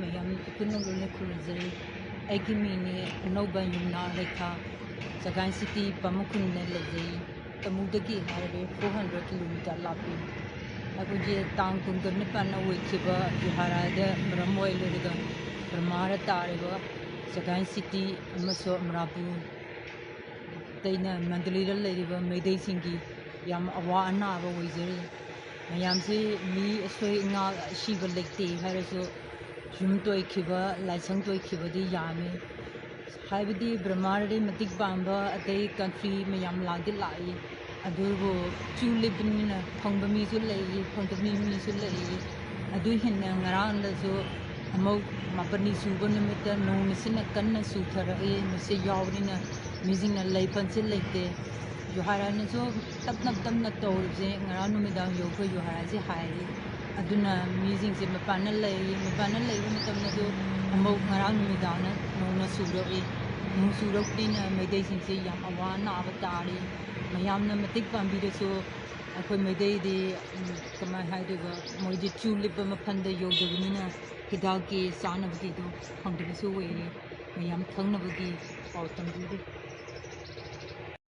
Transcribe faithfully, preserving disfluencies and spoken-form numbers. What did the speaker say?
ꯃꯌꯥꯝ ꯄꯨꯟꯅ ꯂꯣꯏꯅ ꯈꯨꯔꯨꯝꯖꯔꯤ꯫ ꯑꯩꯒꯤ ꯃꯤꯡꯅꯤ ꯑꯅꯧꯕ ꯌꯨꯝꯅꯥꯝ ꯔꯦꯈꯥ, ꯆꯒꯥꯏ ꯁꯤꯇꯤ ꯄꯥꯃꯈꯨꯟꯗ ꯂꯩꯖꯩ꯫ ꯇꯃꯨꯗꯒꯤ ꯍꯥꯏꯔꯗꯤ ꯐꯣꯔ ꯍꯟꯗ꯭ꯔꯦꯠ ꯀꯤꯂꯣꯃꯤꯇꯔ ꯂꯥꯞꯄꯤ꯫ ꯑꯩꯈꯣꯏꯒꯤ ꯇꯥꯡ ꯀꯨꯟꯒ ꯅꯤꯄꯥꯟꯗ ꯑꯣꯏꯈꯤꯕ ꯖꯨꯍꯥꯔꯥꯗ ꯃꯔꯝ ꯑꯣꯏꯔꯒ ꯕꯔꯃꯥꯗ ꯇꯥꯔꯤꯕ ꯆꯒꯥꯏ ꯁꯤꯇꯤ ꯑꯃꯁꯨꯡ ꯑꯃꯔꯥꯄꯨꯔ ꯑꯇꯩꯅ ꯃꯟꯗꯂꯤꯗ ꯂꯩꯔꯤꯕ ꯃꯩꯇꯩꯁꯤꯡꯒꯤ ꯌꯥꯝ ꯑꯋꯥ ꯑꯅꯥꯕ ꯑꯣꯏꯖꯔꯤ꯫ ꯃꯌꯥꯝꯁꯤ ꯃꯤ ꯑꯁꯣꯏ ꯑꯉꯥꯛ ꯑꯁꯤꯕ ꯂꯩꯇꯦ ꯍꯥꯏꯔꯁꯨ, ꯌꯨꯝ ꯇꯣꯏꯈꯤꯕ, ꯂꯥꯏꯁꯪ ꯇꯣꯏꯈꯤꯕꯗꯤ ꯌꯥꯝꯃꯤ꯫ ꯍꯥꯏꯕꯗꯤ ꯕ꯭ꯔꯍꯃꯥꯔꯗꯤ ꯃꯇꯤꯛ ꯄꯥꯟꯕ ꯑꯇꯩ ꯀꯟꯇ꯭ꯔꯤ ꯃꯌꯥꯝ ꯂꯥꯛꯇꯤ ꯂꯥꯛꯏ, ꯑꯗꯨꯕꯨ ꯀ꯭ꯌꯨ ꯂꯦꯞꯄꯅꯤꯅ ꯐꯪꯕ ꯃꯤꯁꯨ ꯂꯩ, ꯐꯪꯗꯕ ꯃꯤꯁꯨ ꯂꯩ꯫ ꯑꯗꯨ ꯍꯦꯟꯅ ꯉꯔꯥꯡꯗꯁꯨ ꯑꯃꯨꯛ ꯃꯥꯄꯟꯅꯤ ꯁꯨꯕ ꯅꯨꯃꯤꯠꯇ ꯅꯣꯡ ꯅꯨꯡꯁꯤꯠꯅ ꯀꯟꯅ ꯆꯨꯊꯔꯛꯏ꯫ ꯅꯨꯡꯁꯤꯠ ꯌꯥꯎꯕꯅꯤꯅ ꯃꯤꯁꯤꯡꯅ ꯂꯩꯐꯝꯁꯦ ꯂꯩꯇꯦ꯫ ꯖꯨꯍꯥꯔꯥꯅꯁꯨ ꯇꯞꯅ ꯇꯞꯅ ꯇꯧꯔꯤꯕꯁꯦ ꯉꯔꯥꯡ ꯅꯨꯃꯤꯗꯥꯡ ꯌꯧꯈ꯭ꯔꯦ ꯖꯨꯍꯥꯔꯥꯁꯦ ꯍꯥꯏꯔꯤ꯫ ꯑꯗꯨꯅ ꯃꯤꯁꯤꯡꯁꯦ ꯃꯄꯥꯟꯗ ꯂꯩꯔꯤ꯫ ꯃꯄꯥꯟꯗ ꯂꯩꯕ ꯃꯇꯝꯗꯁꯨ ꯑꯃꯨꯛ ꯉꯔꯥꯡ ꯅꯨꯃꯤꯗꯥꯡꯅ ꯅꯣꯡꯅ ꯆꯨꯔꯛꯏ꯫ ꯅꯣꯡ ꯆꯨꯔꯛꯄꯅꯤꯅ ꯃꯩꯇꯩꯁꯤꯡꯁꯦ ꯌꯥꯝ ꯑꯋꯥ ꯑꯅꯥꯕ ꯇꯥꯔꯤ꯫ ꯃꯌꯥꯝꯅ ꯃꯇꯦꯡ ꯄꯥꯡꯕꯤꯔꯁꯨ ꯑꯩꯈꯣꯏ ꯃꯩꯇꯩꯗꯤ, ꯎꯝ, ꯀꯃꯥꯏ ꯍꯥꯏꯗꯣꯏꯕ, ꯃꯣꯏꯗꯤ ꯀ꯭ꯌꯨ ꯂꯦꯞꯄ ꯃꯐꯝꯗ ꯌꯧꯗꯕꯅꯤꯅ ꯍꯤꯗꯥꯛꯀꯤ ꯆꯥꯅꯕꯒꯤꯗꯣ ꯐꯪꯗꯕꯁꯨ ꯑꯣꯏꯔꯦ꯫ ꯃꯌꯥꯝ ꯈꯪꯅꯕꯒꯤ ꯄꯥꯎ ꯇꯝꯕꯤꯔꯤ꯫